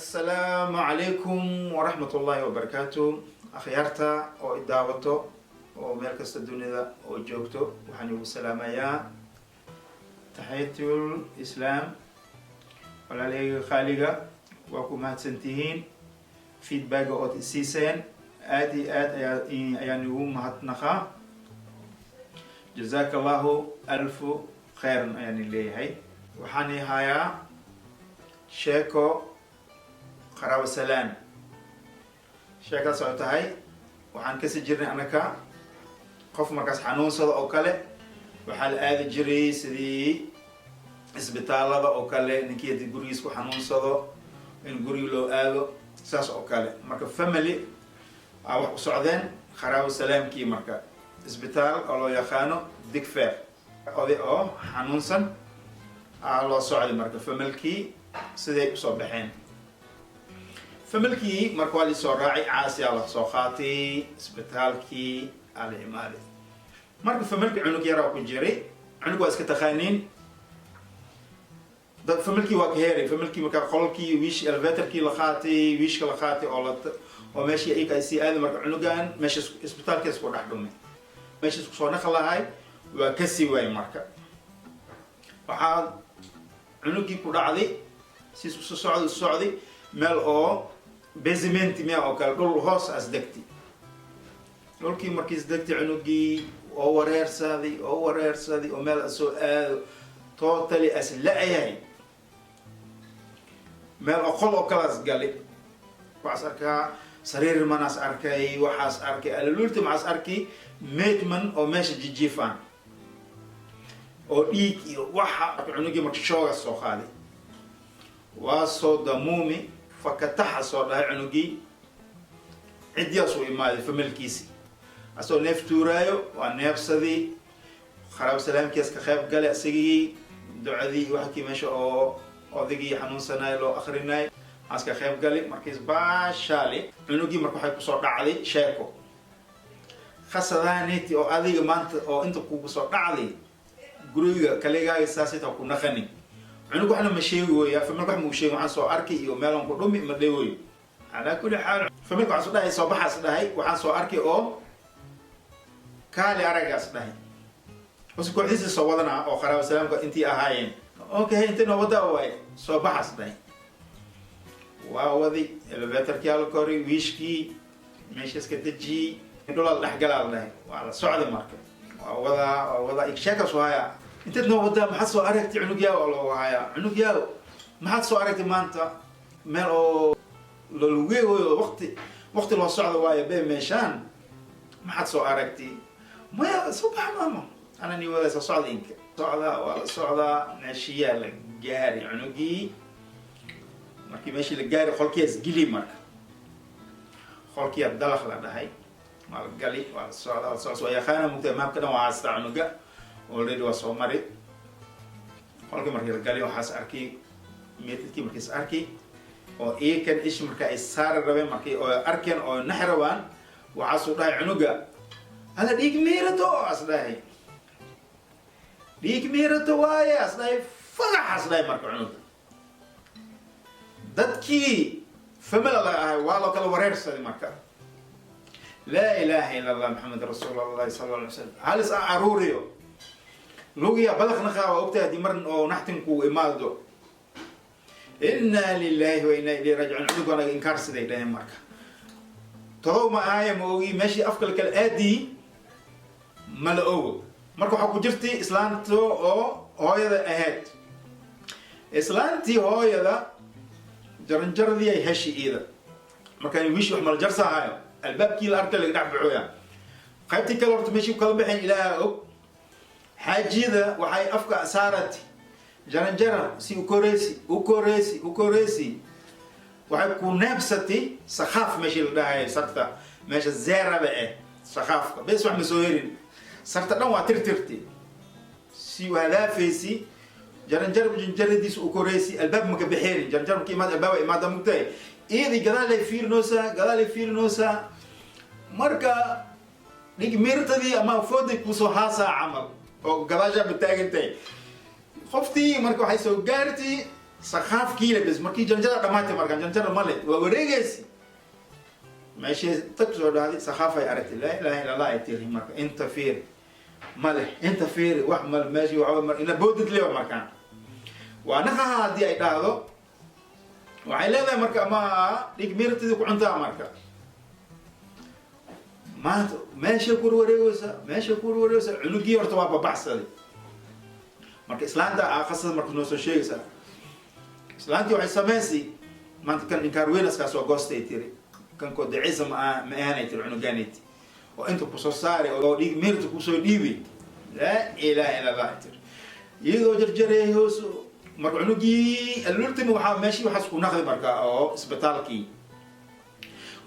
Assalaamu calaykum waraxmatullaahi wabarakaatu. Akhyaarta oo i daawato oo meel kasta dunida oo joogto, waxaan igu salaamayaa taxiyatul islaam. Walaalahayga khaaliga, waa ku mahadsantihiin feedbacka ood isiiseen. Aada iyo aad ayaa ayaan igu mahadnaqaa. Jazaaka Allahu alfu khayran ayaan leeyahay. Waxaan i hayaa sheeko qaraabo salaan. Sheekadaas oo tahay, waxaan kasi jirnay anaka qof markaas xanuunsada oo kale, waxaa la aadi jiray sidii isbitaalada oo kale. Ninkii haddii gurigiis ku xanuunsado, in guriga loo aado, saas oo kale. Marka family aa wax u socdeen qaraabo salaamkii. Marka isbitaal oo loo yaqaano Digfer, oday oo xanuunsan aa loo socday. Marka familkii siday usoo baxeen, familkii marka waa lisoo raacay, caasiyaa la soo qaatay, isbitaalkii aa la imaaday. Marka familka cunug yaraa ku jiray. Cunug waa iska taqaaniin dad. Familkii waa ka heeray. Familkii marka qolkii wiish, elevatorkii la qaatay, wiishka la qaatay oo la oo meeshii ayka ay sii aaday. Marka cunugan meesha isbitaalka isku dhex dhumay, meesha isku soo naqi lahay waa kasii waayay. Marka waxaa cunugii ku dhacday, si isku soo socday, isu socday, meel oo basement miya oo kale, dhul hoos as degti. Dhulkii markiis degtay, cunugii oo wareersaday, oo wareersaday, oo meel soo aado totally as la-yahay. Meel oo qol oo kalaas gali, waxaas arkaa sariir manaas arkay, waxaas arkay alalulti, maxaas arkay maidman oo meesha jijiifaan oo dhiig iyo waxa. Cunugii marka shoogaas soo qaaday, waa soo damuumi, fakataxa soo dhahay cunugii. Ciddiyaas uu imaaday familkiisi, asagoo neef tuuraayo, waa neefsadii. Qaraabo salaamkiias ka qayb galay, isagii ducadii waxkii meesha oo odagii xanuunsanaay loo akrinay aas ka qayb galay. Markiis baashaali cunugii marka waxay kusoo dhacday sheeko khasadaaneti oo adiga maanta oo inta kugu soo dhacday guriga kaligaaga saasita ku naqanin. Cunug waxna ma sheegi weya, familka wax mau sheegi, waxaan soo arkay iyo meelan ku dhumi ma dhewoyo. Calaa kulli xaal, familka waxaan soo dhahay, soo baxaas dhahay, waxaan soo arkay oo kaali aragaas dhahay. Bas kooxdiisa soo wadanaa oo qaraabo salaamka intii ahaayeen. Okay, inta noo wadaa waay, soo baxaas dhahay. Waa wadi, elevatorkii la koray, wiishkii meesha iska dejiyey, dhulal dhexgalaa la dhahay. Waa la socday. Marka waa wadaa, waa wadaa, sheekaas hayaa. Intaad noo wadaa, maxaad soo aragtay, cunug yaaw? Oo loogu hayaa, cunug yaaw, maxaad soo aragtay maanta? Meel oo lalageegoyo, waqti waqti loo socdo waayo be meeshaan, maxaad soo aragtay? Maya, soo bax maama, ana ni wadaa, soo socda, inka socdaa. Waa la socdaa, meeshiyaa la gaari. Cunugii markii meeshii la gaari, qolkiyaas gili. Marka qolkiyaa dalaq la dhahay, waa la gali, waa la socdaa, waa la socda. Waa yaqaana mugta, maamka dhan waa haystaa cunuga, already waa soo mari. Qolkii markii la gali, waxaas arkay meedadkii. Markiis arki oo iyakan ish marka ay saari rabeen, markii oo arkeen oo naxi rabaan, waxaasuu dhahay cunuga: "Ala, dhiig miirato," as dhahay, "dhiig miirato waaye," as dhahay, fagax as dhahay. Marka cunuga dadkii famila la ahay waa loo kala wareersaday. Marka laa ilaaha ila Allah, Maxamed rasuul Allahi sala alla alay slam. Halis a aruuriyo lugiya balaqnaqa, waa ogtahay haddii mar oo naxtinku imaado. Inna lilahi wa inna ilayhi raajicuun. Cunugu anaga inkaar siday dhaheen. Marka todob ma ahaya, ma ogi meeshii afka la kala aadii, ma la ogo. Marka waxaa ku jirtay islaanto oo hooyada ahayd. Islaantii hooyada jaranjaradii ay heshi iida. Markaan wiishi wax mala jarsahayo, albaabkii la arkay laga dhex baxooya. Qaybtii kale horta meeshii kala baxeen Ilaaha og. Xaajiyada waxay afka saarati jaranjara, si u koreysi, u koreysi, u koreysi, waxay ku neebsatay sakhaaf meeshii la dhahayo, sarta meesha zeeraba eh, sakhaafka bes wax ma soo herin. Sarta dhan waa tirtirti, si u hadaafaysi jaranjar, janjaradiisa u koreysi, albaab maka baxeenin. Jaranjar marka imaad, albaaba imaada mugtahay. Iyadii gadaalay fiirinoosaa, gadaalay fiirinoosaa. Marka dhig miirtadii ama fooday kusoo haasaa camal oo gadaashaa ba taagan tahay qoftii. Marka waxay soo gaartay Saqaafkiile bes markii janjada dhamaatay, markaan janjada male, waa wareegaysi. Meeshay tag soo dhahday, saqaaf ay aragtay. "Laa ilaha illa Allah," ay tiri. Marka inta fiir male, inta fiiri wax male, meeshii waxba mar ina boodid lewa. Markaan waa naqaha haddii ay dhahdo, waxay leedahay marka ama dhig miratidii ku cuntaa. Marka maanta meeshay ku wareegaysa, meeshay ku wareegaysa, cunugii horta waa babaxsaday. Marka islaanta aakasada marka noo soo sheegaysaa, islaantii waxay samaysay maanta kan inkaar weynaskaas oo goostay, tiri kankoo daciisa ma ahanay, tiri cunugaanayti oo inta kusoo saaray oo dhiig miirta kusoo dhiibay. "Laa ilaha illa Allah," tiri, iyadoo jarjaray hoos. Marka cunugii alultimi waxaa meeshii waxaas ku naqday marka oo isbitaalkii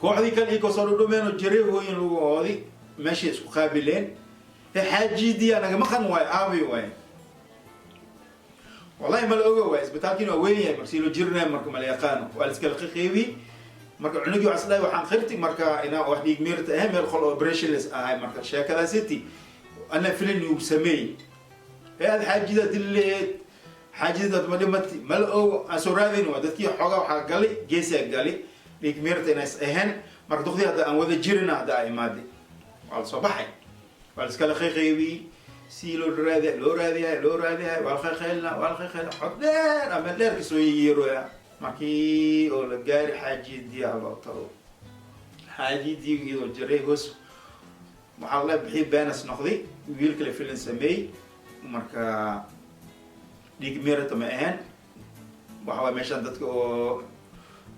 kooxdii kale iyagoo soo dhudhumeen oo jaray hooyin lugahoodi meeshay isku qaabileen. He, xaajidiya naga maqan waayo, aaway waaye? Wallahi mala oga waay, isbitaalkiina waa weyn yahay. Marka sii loo jirinaya marka mala yaqaano, waa la iskala qiqeybiyey. Marka cunugii waxaa isleeyahay, waxaan qirti marka inaa wax dhiig miirta ahayn, meel qol operationless ahay. Marka sheekadaasiti ana filin uu sameeyey ee aad xaajida dili laheyd, xaajidadaad ma dhimati, mala ogo, aan soo raadayn. Waa dadkii xoogaa waxaa galay geesaa galay dhiig miirta inays ahayn. Marka duqdii hadda aan wada jirina hadda aa imaaday, waa la soo baxay, waa la iskala qiqeybiyey. Si loo raadiya, loo raadiyahay, loo raadiyahay, waa la qayqaylina, waa la qayqaylina, cod dheer ama dheer kasoo yeeroya. Markii oo la gaari, xaajidii loo tago, xaajidii iyadoo jiray hoos waxaa la bixiyay, benas noqday wiilka la filin sameeyey. Marka dhiig mirata ma ahayn. Waxa waay meeshaan dadka oo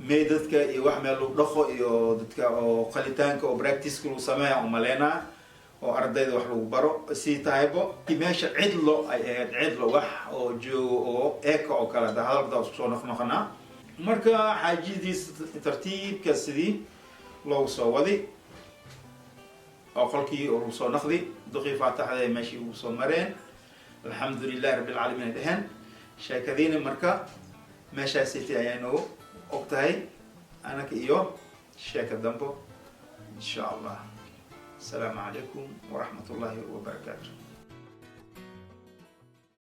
may dadka iyo wax meel lagu dhaqo iyo dadka oo qalitaanka oo practice lagu sameeya umaleynaa, oo ardayda wax lagu baro sii tahaybo. Meesha cidlo ay ahayd, cidlo wax oo joogo oo eeka oo kale da hadalka isku soo noqnoqonaa. Marka xaajadiis tartiibka sidii loogu soo wadi oo qolkii oo lagu soo naqdi, duqii faataxda meeshii ugu soo mareen, "Alxamdu lilahi rabbi alcaalamiin," ay dheheen. Sheekadiina marka meeshaasiti ayaa inoogu og tahay anaka iyo sheeka dambo, insha Allah. Asalaamu calaykum waraxmat ullahi wabarakaatu.